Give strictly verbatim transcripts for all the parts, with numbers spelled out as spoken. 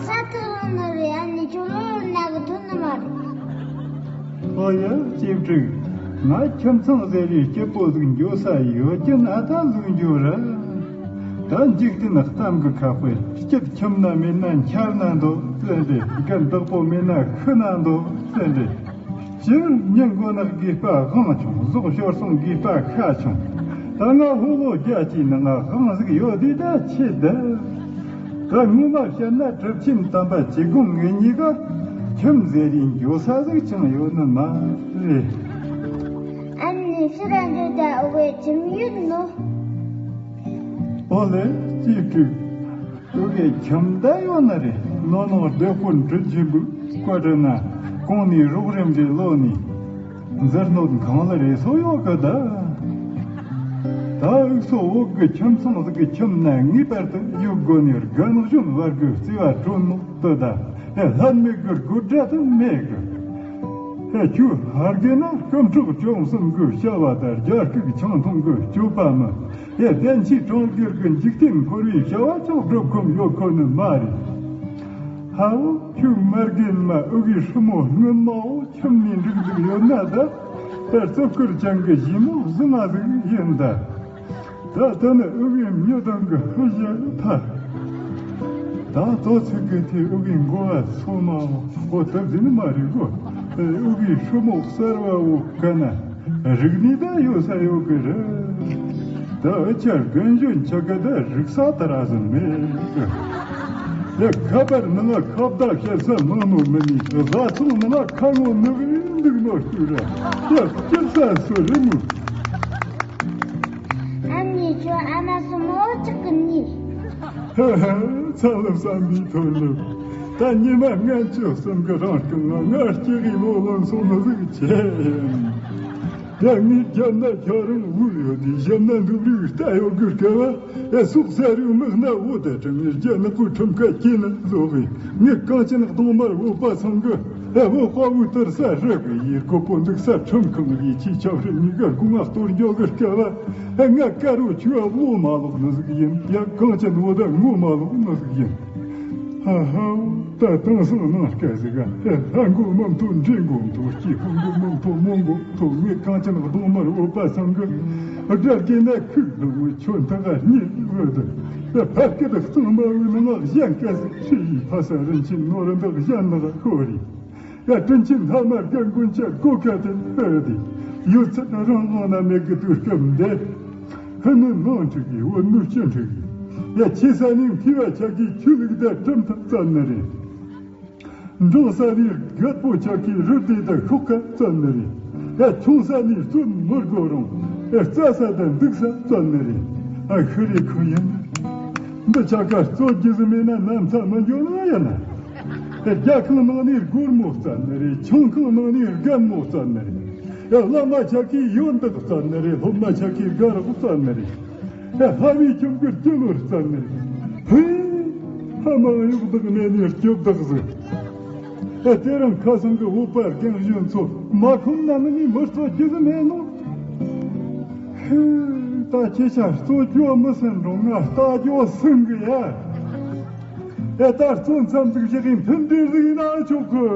ས་ཐག་རིང་ནི་རེད། ཨ་ནི་ཁྱོད་ལོ་ལོ་ན་གི་ཐོན་ནི་མ་རེད། ཨོ་ཡ། གཅེས་ཕྲུག་ང་ཁྱིམ་ཚང་ཟེར་རེ་སྐྱིད་པོ་ཟིག་འགྱོ་ས་ཡོད་ཀྱི་ན་ད་ཟིག་འགྱོ་ར། ད་འཇིག་རྟེན་གཏམ་གི་ཁ་དཔེ། སྐྱིད་ཁྱིམ་ན་མེད་ན་འཁྱར་ན་འདོད་ཟེར་འདྲ། རྒན་བདག་པོ་མེད་ན་ཤི་ན་འདོད་ཟེར་འདྲ། སྤྱིར་ཉིན་མགོ་ནག་དགོས་པ་དབང་ཆུང་། ཟོག་ཞོར་སོང་དགོས་པ་ཤ་ཆུང་། ད་ང་ཕོ་བོ་རྒྱལ་གྱི་ནང་ང་དབང་ཟིག་ཡོད་དེ་ད་ཆེ་ད། ད་ངོ་མ་བཤད་ན་གྲུབ་ཆེན་དམ་པ་ཆོས་སྐྱོང་ངེད་གཉིས་ཀ་ཁྱིམ་ཟེར་རེ་འགྱོ་ས་ཟིག་ཅང་ཡོད་ནི་མ་རེད། ཨ་ནི་ཕྱིར་ར་འགྱོ་ད་འོ་བའི་ཁྱིམ་ཡོད་ནོ། ཨོ་ལེ། གཅེས་ཕྲུག་ཨུ་གེ་ཁྱིམ་ད་ཡོད་ནི་རེད། ནོ་ནོ་སྡེ་དཔོན་དྲིན་ཆེན་པོས་བཀའ་དྲིན་ན་གོང་ནས་རོགས་རམ་རེ་ལོ་ནས་འཛུལ་སྣོད་གང་ལ་རེ་སོ་ཡོད་གི་ད། ད་འུག་སོ་འོག་གི་ཁྱིམ་ཚང་ཟིག་གི་ཁྱིམ་ན་ངེས་པར་དུ་ཡོད་དགོ་ནས་རྒན་གཞོན་བར་གི་བརྩེ་བ་དྲོན་མོ་དུ་ད། ལྷད་མེད་གི་དགོད་སྒྲ་དུ་མེད་གི། ཧེ་ཁྱོད་ཧར་གི་ན་སྐུ་ཕྲག་བཅོམ་གསུམ་གི་བྱ་བ་དང་རྒྱ་སྐུག་ཆང་འཐུང་གི་སྤྱོད་པ་མི། ཡ་བདེན་ཚིག་གྲོང་ཁྱེར་གྱི་འཇིག་རྟེན་འཁོར་བའི་བྱ་བ་ཅང་སྒྲུབ་ཁོམ་ཡོད་ཁོ་ནི་མ་རེད། ཧ་བོ་ཁྱོད་མ་རྒན་མ་ཨུ་གི་ཧྲི་མོ་སྔོན་མ་བོ་ཁྱིམ་ནས་འགྲིག་འདུག་ཡོད་ན་ད། ད་རྩུབ་སྐུར་ཅན་གི་ཞི་མོ་བཟི་མ་ཟིག་ཡིན་ད། ད་ད་ནི་ཨུ་གི་མྱི་དང་གི་ཧུ་ཞེ་ཐ། ད་དོ་ཚིག་གི་དེ་ཨུ་གི་མགོ་བ་སོ་མ་བོ་ད་ཟིན་མ་རིག་གོ། ཨུ་གི་ཧྲི་མོ་གསར་བ་བོ་ག་ན། རིག་གནས་ད་ཡོད་ས་ཡོད་གི་རེད། ད་འུ་ཅག་རྒན་གཞོན་ཆ་ག་ད་རིག་ས་ད་ར་ཟིན་མེད་གི། ཡ་ཁ་པར་ནང་ང་ཁ་བརྡ་བཤད་ས་མང་ནོ་མི་ནི་བཟའ་ཚང་ནང་ང་ཁ་ངོ་ནུབ་འདུག་ནོ་ཤུ་ར། ཡ་སྐྱིད་ས་སུ་རི་མོ། ཨ་ནི་ཁྱོད་ཨ་མ་སུ་མོ་ཅག་གི་ནི། ཧ་ཧ། ཚ་ལབ་བསམ་པའི་ཐོར་ལབ། ད་ཉི་མ་ལྔ་བཅུ་གསུམ་གི་རང་རྐང་ང་ང་སྐྱེ་གི་ལོ་ལོན་སོང་ནི་ཟིག་ཆེ། ཡ་ངའི་རྒྱབ་ན་ཁྱོད་རང་འུར་ཡོད་དེ་ཞབས་ན་འདུག་རིགས་ལྟ་ཡོད་གི་སྐལ་བ། ཡ་སོག་ས་རིའི་མིག་ན་འོ་ད་དྲི་མེད་རྒྱ་ནག་པོའི་ཁྲིམས་ཁ་སྐྱེས་ན་བཟོ་གི། ངས་གངས་ཅན་གདོང་དམར་བོད་པ་ཚང་གི། ཡ་བོད་དཔའ་བོའི་དུར་ས་རི་གི་ཡི་གོ་པོ་འདུག་ས་ཁྲིམས་ཁང་ཡི་ཆེས་ཆབ་སྲིད་གཉིས་ཀ་སྒོ་ང་གཏོར་འཇོག་གི་སྐལ་བ། ཡ་ང་དཀར་རོ་ཆུ་བ་བློ་མ་ལོག་ནི་ཟིག་ཡིན། ཡ་གངས་ཅན་བོད་ད་ངོ་མ་ལོག་ནི་ཟིག་ཡིན། ཧ་ཧ། ད་དེང་སང་ནང་སྐད་ཟིག་ག་ལྷ་མགོ་མང་ཐོག་འདྲེ་མགོ་མཐོ་སྐྱེ་ཕོ་མགོ་མང་ཐོག་མོ་མགོ་མཐོ། ངས་གངས་ཅན་གདོང་དམར་བོད་པ་ཚང་གི་དགྲ་བགོས་ན་ཁུག་འདུག་མོ་ཁྱོད་ད་ག་རྙེད་འོད་དུ། ད་ཕ་སྐད་གཙང་མ་བོའི་ནང་གཞན་སྐད་ཟིག་ཁྲི་ཡི་ཕ་ས་རིན་ཆེན་ནོར་འདུག་གཞན་ནག་ཁོ་རེད། ཡ་དྲིན་ཆེན་ལྷ་མ་རྒན་རྒོན་ཆ་གོ་ཁ་དེ་ཕེ་དེ་ཡོད་ཚད་རང་དབང་ན་མེད་གི་དུས་སྐབས་འདི། ཕུ་ནུ་ནང་འཁྲུག་གི་བུ་ནུ་སྤྱི་འཁྲུག་གི། ཡ་ཁྱེད་ས་ནས་མཐུས་པ་ཆ་གི་ཆོས་ལུགས་དང་ཁྲིམས་ཐག་བཙལ་ནི་རེད། འབྲིང་ས་ནས་རྒད་པོ་ཆ་གི་རུ་སྡེ་དང་ཤོག་ཁ་བཙལ་ནི་རེད། ཡ་ཆུང་ས་ནས་རྩོད་མི་དགོ་རུང་ཡ་རྩྭ་ས་དང་འདུག་ས་བཙལ་ནི་རེད། ཨ་ཤི་རེ་ཁུ་ཡིན། འདི་ཆ་ག་རྩོད་རྒྱུ་ཟིག་མེད་ན་ནམ་ཚ་མི་འགྱོ་ན་ཡིན་ན། རྒྱལ་ཁང་ནང་ནས་སྒོར་མོ་བཙལ་ནི་རེད། ཆང་ཁང་ནང་ནས་རྒན་མོ་བཙལ་ནི་རེད། ཡ་བླ་མ་ཆ་གིས་ཡོན་བདག་བཙལ་ནི་རེད། སློབ་མ་ཆ་གིས་དགའ་རོགས་བཙལ་ནི་རེད། ཡ་ལྷ་མིའི་ཁྱིམ་གྱི་སྤྱི་ནོར་བཙལ་ནི་རེད། ཧེ། ཕ་མ་གཡོག་བདག་མེད་ནས་སྐྱོབ་བདག་ཟིག། ཡ་དེ་རིང་ཁ་སང་གི་བོད་པ་རྒན་གཞོན་ཚོ་མ་ཁོམ་ན་མི་ནི་མི་རྩོད་རྒྱུ་ཟིག་མེད་ནོ། ཧེ། ད་ཁྱེད་ཅག་རྩོད་རྒྱུ་མི་སེམས་འགྲོ་ང་ལྟ་རྒྱུ་སེམས་གི་ཡ། ཨེ་ད་རྩོད་མཚམས་ཟིག་བཞག་གིན་མཐུན་སྒྲིལ་ཟིག་ཡིན་ན་ཆོག་གི།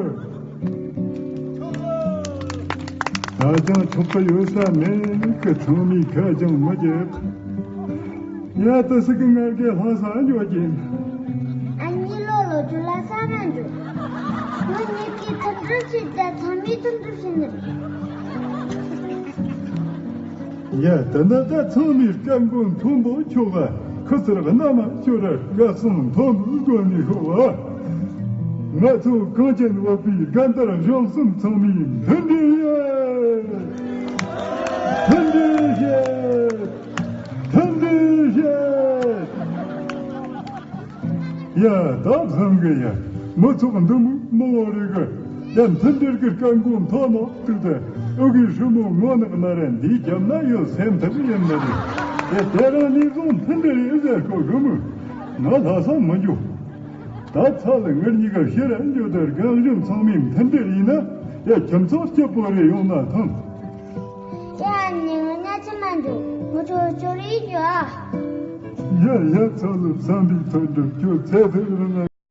ད་ཅང་ཆོག་གི་ཡོད་ས་མེད་གི། ཚང་མས་ཁ་ཅང་མི་རྒྱག། ཡ་ད་སི་གི་ང་གི་ལྷ་ས་འཇོག་གིན། ཨ་ནི་ལོ་ལོ་ཅུ་ལ་ས་ར་འཇོག། ང་ངེད་ཀྱི་མཐུན་སྒྲིལ་བྱེད་ད་ཚང་མས་མཐུན་སྒྲིལ་བྱེད་ནི་རེད། ཡ་ད་ནི་ད་ཚང་མས་སྐད་མགོ་མཐོན་པོ་ཁྱོག་ག། ཁུ་ཚུར་གནམ་ཁྱོད་ར་སྐད་གསང་མཐོན་པོའི་སྒོ་ནས་ཤོག་ཨ། ང་ཚོ་གངས་ཅན་བོད་པའི་རྒན་དར་གཞོན་གསུམ་ཚང་མས་མཐུན་སྒྲིལ་ཡོད། མཐུན་སྒྲིལ་བྱེད། མཐུན་སྒྲིལ་བྱེད། ཡ་ད་བཟང་གི་ཡ། མི་ཚོགས་འདི་མོ་མང་བོ་རེད་གི། ཡ་མཐུན་སྒྲིལ་གི་སྐད་མགོ་མཐོ་ནོ་དུག་ད། ཨུ་གི་ཧྲི་མོ་ངོ་ནག་ན་ར་འདིའི་རྒྱབ་ན་ཡོད་སེམས་ཐག་ཡིན་ནི་རེད། ཡ་དེ་རིང་ནས་བཟུང་མཐུན་སྒྲིལ་ཡིན་ཟེར་གོ་གི་མོ། ང་ལྷ་ས་མི་འགྱོ། ད་ཚ་ལ་ངེད་གཉིས་ཀ་ཕྱིར་འགྱོ་ད། རྒན་གཞོན་ཚང་མས་མཐུན་སྒྲིལ་ཡིན་ན་ཡ་ཁྱིམ་ཚང་སྐྱིད་པོ་རེ་ཡོང་ན་ཐང་། ཡ་ནི་ང་ཉལ་ཆི་མ་འགྱོ། ང་ཚོ་ཅོ་རི་འགྱོ་ཨ། ཡ་ཡ་ཚ་ལ་བསམ་པའི་ཐོན་འགྲུབ་ཁྱོད་ཚེ་ཐོན་རིང་ང་